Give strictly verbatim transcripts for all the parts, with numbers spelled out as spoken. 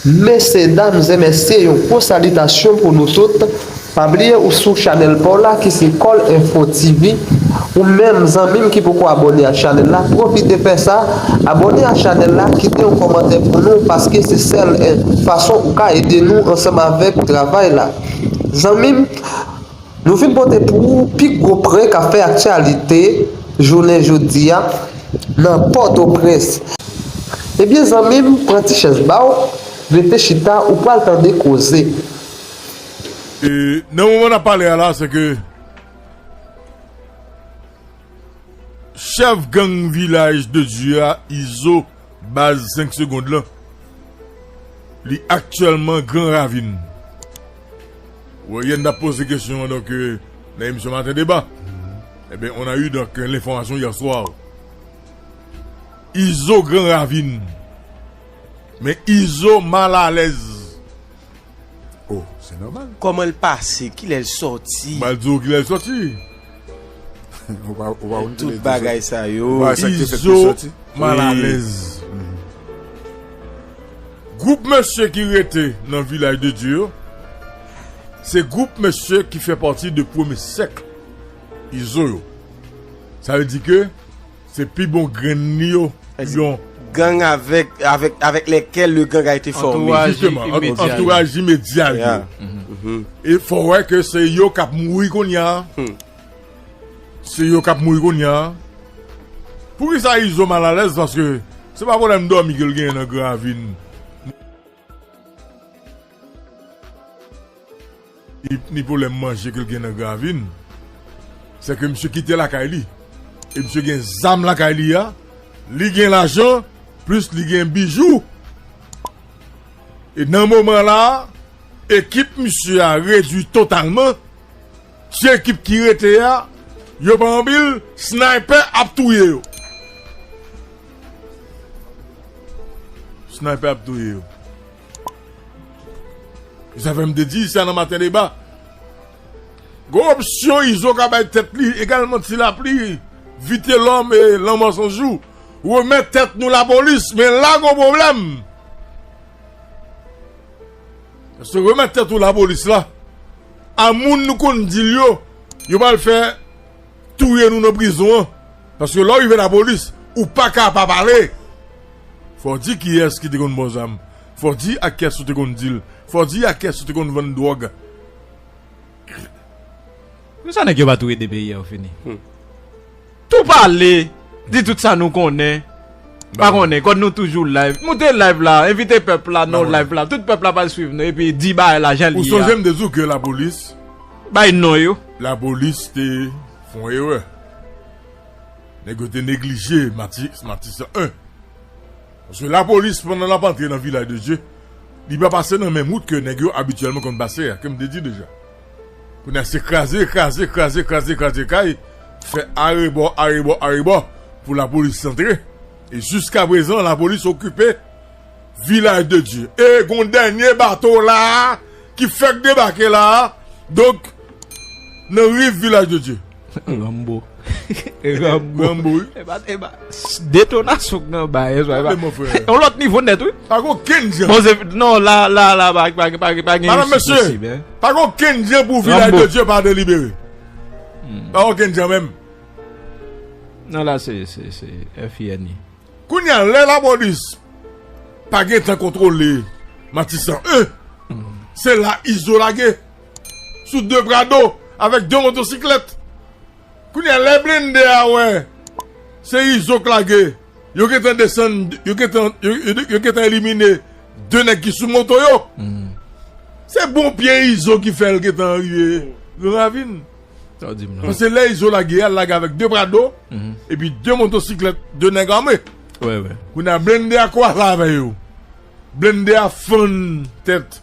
Mesye, dam e mesye, yon gwo salitasyon pou nou tout. Pa bliye ou sou chanèl pa w la ki se Kòl Enfo T V. Ou menm zanmi m ki poko abòne a chanèl la, pwofite fè sa. Abòne a chanèl la, kite yon kòmantè pou nou, paske se sèl, eh, fason ou ka ede nou ansanm avèk travay la. Zanmi m, nou vin pote pou ou pi gwo prank k ap fè aktyalite jounen jodi a nan Pòtoprens. Ebyen, zanmi m, pran ti chèz ba w, rete chita, ou pral tande koze. E, nan moman n ap pale a la, se ke chèf gang Vilaj de Dye a, Izo, baz senk segonn lan, li aktyèlman Gran Ravin. Ou wè, yè n t ap poze kesyon an, donk, euh, nan emisyon Maten Deba. Ebyen, on a eu, donc, euh, l'information hier soir. Izo Gran Ravin. Men Izo malalèz. Oh, se nòmal. Kòman l pase? Kilè l sòti? M pral di w kilè l sòti. Tout bagay sa yo. Izo malalèz. Gwoup mesye ki rete nan Vilaj de Dye yo, se gwoup mesye ki fè pati de premye sèk Izo yo. Sa vle di ke se pi bon grenn li yo, pi bon. Gang avec, avec, avec lesquels le gang a été formé. Jisteman, antouraj imedya yo. E fò wè ke se yo k ap mouri kounye a. Se yo k ap mouri kounye a. Poukisa Izo malalèz? Paske se pa pwoblèm dòmi ke l genyen nan Gran Ravin. Ni, ni pwoblèm manje ke l gen nan Gran Ravin. Se ke misye kite lakay li. E misye gen zam lakay li a. Li gen lajan, plis li gen bijou. E nan moman la a, ekip misye a redui totalman. Ti ekip ki rete a, yo pa anpil, snaypè ap touye yo. Snaypè ap touye yo. E sa fè m te di sa nan Maten Deba. Gon opsyon Izo ka bay tèt li, egalman Ti Lapli, Vitelòm e Lanmò San Jou. Remèt tèt nou lapolis, men la gon pwoblèm. Paske remèt tèt ou lapolis la, a moun nou konn di l yo, yo pral fè touye nou nan prizon an. Paske lè w rive lapolis, ou pa ka pa pale. Fò w di kiyès ki te konn ba w zam. Fò w di ak kiyès ou te konn deal. Fò w di ak kiyès ou te konn vann dwòg. Poukisa nèg yo pa tou rete peyi a yo fini? Tou pale, di tout sa nou konnen. Pa konnen, kòm nou toujou live. Moute live la, envite pèp la nan live la. Tout pèp la pral swiv nou epi di bagay la jan l ye a. Ou sonje m te di w ke lapolis bay non yo. Lapolis te fè yon erè. Nèg yo te neglije Mati, Matisan en. Paske lapolis, pandan l ap antre nan Vilaj de Dye, li pa pase nan menm wout ke nèg yo abityèlman konn pase a, ke m te di deja. Kounye a, se kraze, kraze, kraze, kraze, kraze kay, fè arebò, arebò, arebò, pou lapolis antre. E jiskaprezan, lapolis okipe Vilaj de Dye. E gon dènye bato la a, ki fèk debake la a. Donk, nan riv Vilaj de Dye. Rambo. Rambo. Rambo, wi. Eba, eba. Detonasyon k nan bay, eba. Yon lòt nivo nèt, wi. Pa gen okenn jan. Bon, se, non, la, la, la, pa, pa, pa, pa gen jistis posib, en. Pa gen okenn jan pou Vilaj de Dye pa delibere. Hmm. Pa gen okenn jan menm. Non, la, se, se, se F I N I. Kounye a, lè lapolis pa gen tan kontwole Matisan en, se la Izo lage sou de Prado avèk de motosiklèt. Kounye a, lè blende a wè se Izo k lage, yo gentan desann, yo gentan, yo, yo, yo gentan elimine de nèg ki sou moto yo. Se bon pye Izo ki fè l gentan rive Gran Ravin. Sa w di m la. Paske lè Izo lage a, l lage avèk de Prado, epi de motosiklèt, de nèg ame. Wi, wi. Kounye a blende a kwaze avè yo. Blende a fann tèt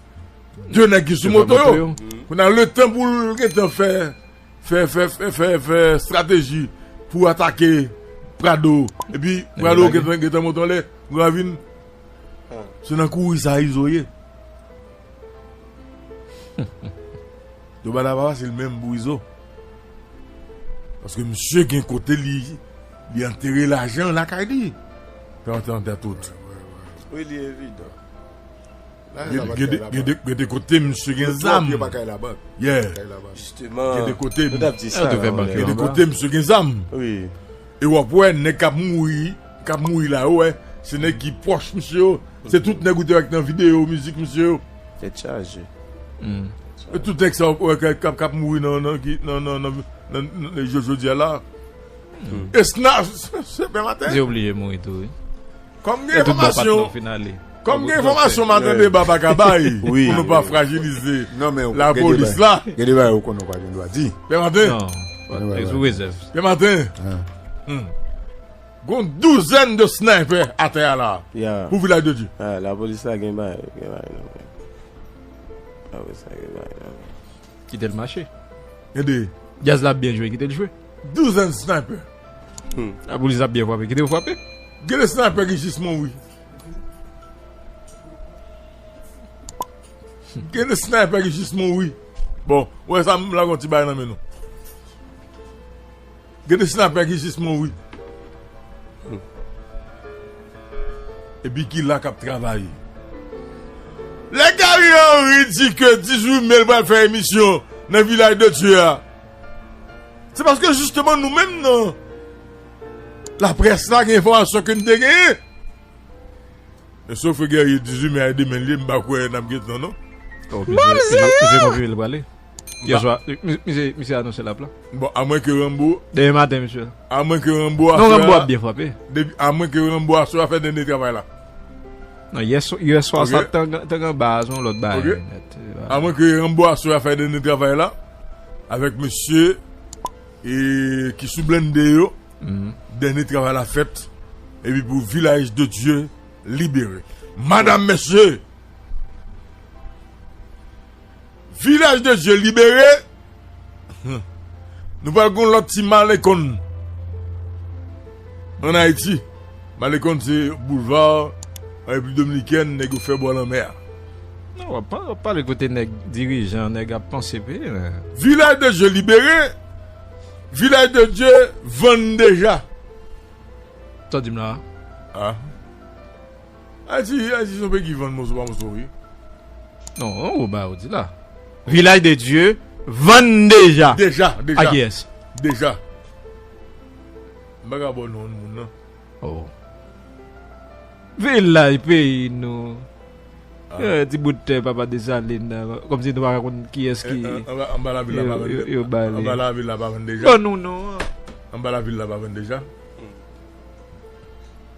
de nèg ki sou moto yo. Kounye a letan pou l gentan fè, fè, fè, fè, fè, fè estrateji pou atake Prado. Epi Prado gentan, gentan monte anlè, Gran Ravin. Se nan kouri sa Izo ye. Yo pa ta pa fasil menm pou Izo. Paske misye gen kote li, li antere lajan lakay li. Fè antre an tèt tout. Wi, li evidan. Gade kote misye gen zam. Yeah. Gen de kote misye gen zam. Wi. E w ap wè nèg k ap mouri, k ap mouri la yo, wè, se nèg ki pwòch misye yo. Se tout nèg ou te wè k nan videyo mizik misye yo. Tèt chaje. E tout nèg sa yo wè k ap, k ap mouri nan, nan, nan, nan, nan, nan, nan, nan jodi a la. E sna, se pè maten. Misye oblije mouri tou, wi. Kòm gen enfòmasyon, kòm gen enfòmasyon, m a tande Baba ka bay pou nou pa frajilize lapolis la. Gen de bagay ou konnen ou pa gen dwa di. Pè maten. Sou rezèv. Pè maten. Gon douzèn de sniper atè a la pou Vilaj de Dye. Lapolis la gen bagay, gen bagay nan men. Lapolis la gen bagay nan men. Kite l mache. Gade. Djaz la ap byen jwe, kite l jwe. Douzèn sniper. Lapolis ap byen frape, kite yo frape. Gen de sniper ki jis mouri. Gen de sniper ki jis mouri. Bon, ou wè sa, m lage yon ti bagay nan men nou. Gen de sniper ki jis mouri. Epi ki la k ap travay. Lè Gary Henry di ke dizuit me l pral fè emisyon nan Vilaj de Dye a, se paske jisteman nou menm nan laprès la gen enfòmasyon ke n te genyen. E sof Guerrier dizuit me a e demen l ye, m pa kwè n ap gen tan non. Misye konfime l prale. Yèswa, misye anonse l ap la. Bon, amwenke Rambo. Demen maten, misye. Amwenke Rambo aswè a. Non, Rambo ap byen frape. Amwenke Rambo aswè a fè dènye travay la. Non, yèswa sa t anba a se yon lòt bagay nèt. Amwenke Rambo aswè a fè dènye travay la avèk mesye ki sou blende yo. Dènye travay la fèt. Epi pou Vilaj de Dye libere. Madam, mesye, Vilaj de Dye libere. Nou pral gon lòt ti malekonn ann Ayiti. Malekonn se boulva an Repiblik Dominikèn, nèg yo fè bò lanmè a. Non, w ap pale kote nèg dirijan, nèg ap panse peyi. Vilaj de Dye libere. Vilaj de Dye vann deja. Sa w di m la a? Ayiti, Ayiti se yon peyi ki vann moso pa moso, wi. Non, ou ba ou di la. Vilaj de Dye vann deja. Deja, deja. A kiyès? Deja. M pa ka ba w non moun nan. Oh. Vilaj peyi nou. Ti bout tè papa Desalin nan. Kòmsi nou pa ka konn kiyès ki. Anba lavil la pa vann. Yo ba li. Anba lavil la pa vann deja. Ban nou non. Anba lavil la pa vann deja.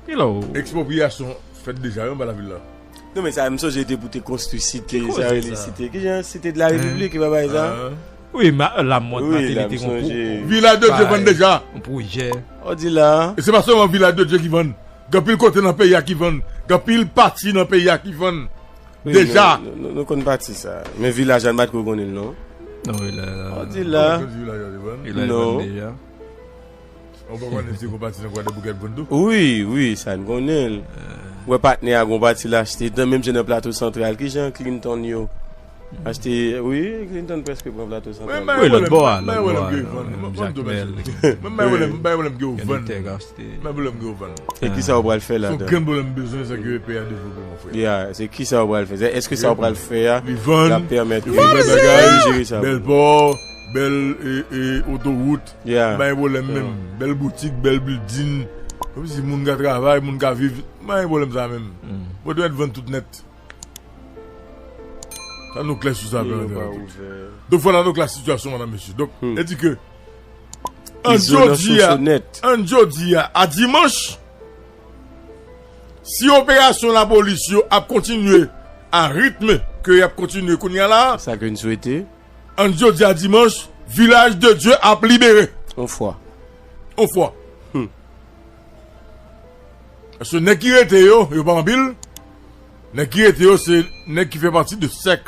Kilè w. Ekspropriyasyon fèt deja wi anba lavil la. Non, men sa, m sonje te pou te konstwi site, sa rele site. Ki jan site de la Repiblik, e pa bagay sa? Wi, Lamòt, Mateli te gon pwo-, Vilaj de Dye vann deja. Yon pwojè. Ou di la. E se pa sèlman Vilaj de Dye ki vann. Gen anpil kote nan peyi a ki vann. Gen anpil pati nan peyi a ki vann. Deja. Nou konn pati sa. Men Vilaj la, n pa t ko konnen l non. Non, wi, la. Ou di la. Vilaj la te vann. Vilaj vann deja. Ou pa konnen se gon pati nan Kwadèboukè l vann tou? Wi, wi, sa n konnen l. Ou wè patnè a gon pati l achte, nan menm jan nan Plato Santral, ki jan Clinton yo achte, wi, Clinton prèske pran Plato Santral. Wi, lòt bò a, lòt bò a, Jakmèl, Dènitè k achte. E kisa ou pral fè ladan? Se yon grenn pwoblèm bezwen sa ke peyi a devlope, mon frè. Ya, se kisa ou pral fè? Èske sa ou pral fè a, l ap pèmèt ke yo jere sa? Bèl pò, bèl otowout. M pa gen pwoblèm menm. Bèl boutik, bèl building. Kòmsi moun ka travay, moun ka viv. M pa gen pwoblèm sa menm. Mwen te mèt vann tout nèt. Sa nou klè sou sa. Donk, vwala, donk, la sitiyasyon, madam, mesye. Donk, e di ke, an jodi a, an jodi a, a dimanch, si operasyon lapolis yo ap kontinye a ritm ke y ap kontinye kounye a la, sa ke n swete. An jodi a dimanch, Vilaj de Dye ap libere. On fwa. On fwa. Paske nèg ki rete yo, yo pa anpil. Nèg ki rete yo, se nèg ki fè pati de sèk,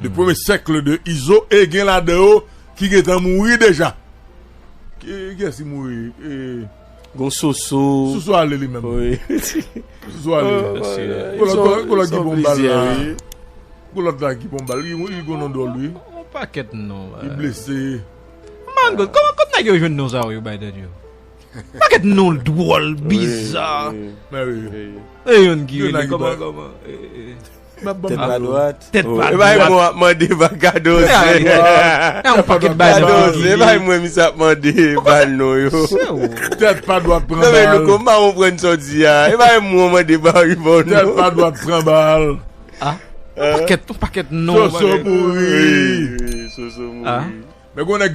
de premye sèk de Izo, e gen ladan yo ki gentan mouri deja. Ki, kiyès ki mouri? Gon Soso. Soso ale li menm. Wi. Soso ale. Gon lòt, gon lòt ki pran bal la. Gon lòt la ki pran bal. Li, li gon non dwòl, wi. Yon pakèt non. Li blese. Man, kot, kòman, kot nèg yo jwenn non sa yo bay tèt yo? Pakèt non dwòl, biza. Men wi. E youn ki rele kòman, kòman? Tèt pa dwat. Tèt pa dwat. E bay mwen ap mande ba Kadoze. Kadoze, e bay mwen misye ap mande bal non yo. Tèt pa dwat pran bal. Non men Louko, m pa konprann sa w di a. E bay mwen mande ba Yvon non. Tèt pa dwat pran bal. Ah, yon pakèt, yon pakèt non. Soso mouri. Soso mouri. Men konnen